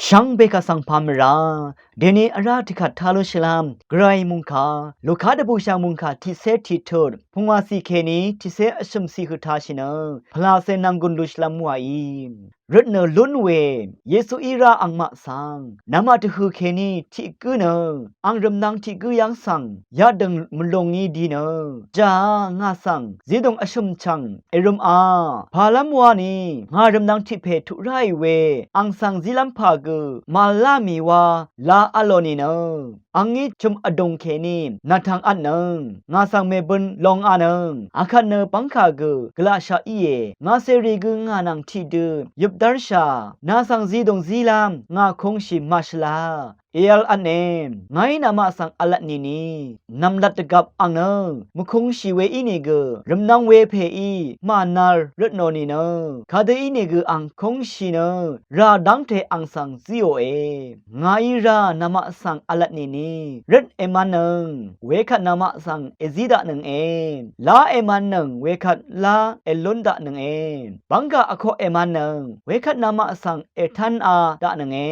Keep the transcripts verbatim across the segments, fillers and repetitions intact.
Shvngbe kaq svng pà mvrá deni vrá tiqkvt tá lú shvlv́m gvray mungkà Luka dvbùshà mungkà tiqcé tiqtut pungwàcì kèní tiqcé vshø̀mcì høq tāshì nø pvlacè nv̀nggùn lú shvlv́m wàí. Røt nø lún we Yesuí rá angmaq svng namaq dvhø̀ kèní tiq gǿ nø ang rvmnvng tiq gǿ yv́ng svng yadø̀ng mvlù ngí di nø, jàá ngà svng zidùng vshø̀m chv̀ng èrøm a pàlv́m wani ngà rvmnvng tiq pè tuq ráì we ang svng zílv́m pà gø màvl lá mì wa la v̄l lò nìnø, angí chø̀m vdùng kèní nvtvng vtnøng ngà svng mèbøn long a nøng akvt nø bv́ngkà gø gvlaqshaq íe. Ngà cèrì gø ngà nvng tiqdø yøp dv́rshà nà svng zidùng zílv́m ngà kūngshì màshvla èv̄l vtne. Ngàí namaq svng v̄l vtnìni nv̀mlat dvgvp ang nø mvkūngshì we ínìgø rvmnvng we pèí mànv̄l røt nò nìnø, kadø ínìgø ang kūngshì nø rà dv́ngte ang svng zíòe. Ngàí rá namaq svng v̄l vtnìni røt èmv̄nnøng wekvt namaq svng èzí daqnønge. Lá èmv̄nnøng wekvt lá èlún daqnønge. Bv́ngkà vkoq èmv̄nnøng wekvt namaq svng ètv́na daqnønge.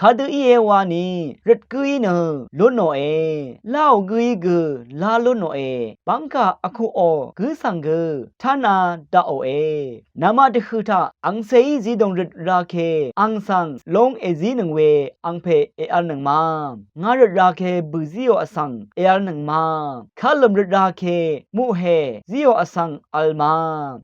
Kadø íe wani røt gǿí nø lún nòe. Láò gǿí gø lá lún nòe. Bv́ngkà vkoqò gǿ svng gø tv́na daqòe. Namaq dvhø̀ taq angcèí zidùng røt ra ke ang svng lóng èzínøng we angpè èv̄lnøng ma. Ngà røt ra ke bø̀ zíò vsvng èv̄lnøng ma. Kalø̀m røt ra ke muqhè zíò vsvng v̄l ma.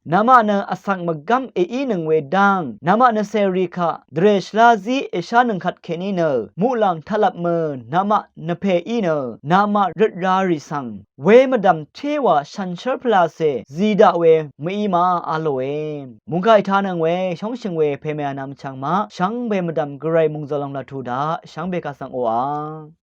Namaq nø vsvng mvgv́m èínøng we dv́ng namaq nø cèrì kaq dvrè shvlá zí èshánøng kvt kèní nø muqlàng taqlvp mø namaq nvpè í nø namaq røt ra rì svng we mvdv̀m téwà shànshér pvlacè zì daq we mø̀í ma a lòe. Mungkà ètanøng we shóngshø̀ng we pèmè vnvm chv̀ng maq shvngbe mvdv̀m gvray mungzø̀l lòng laq tuq daq shvngbe kaq svng oqà.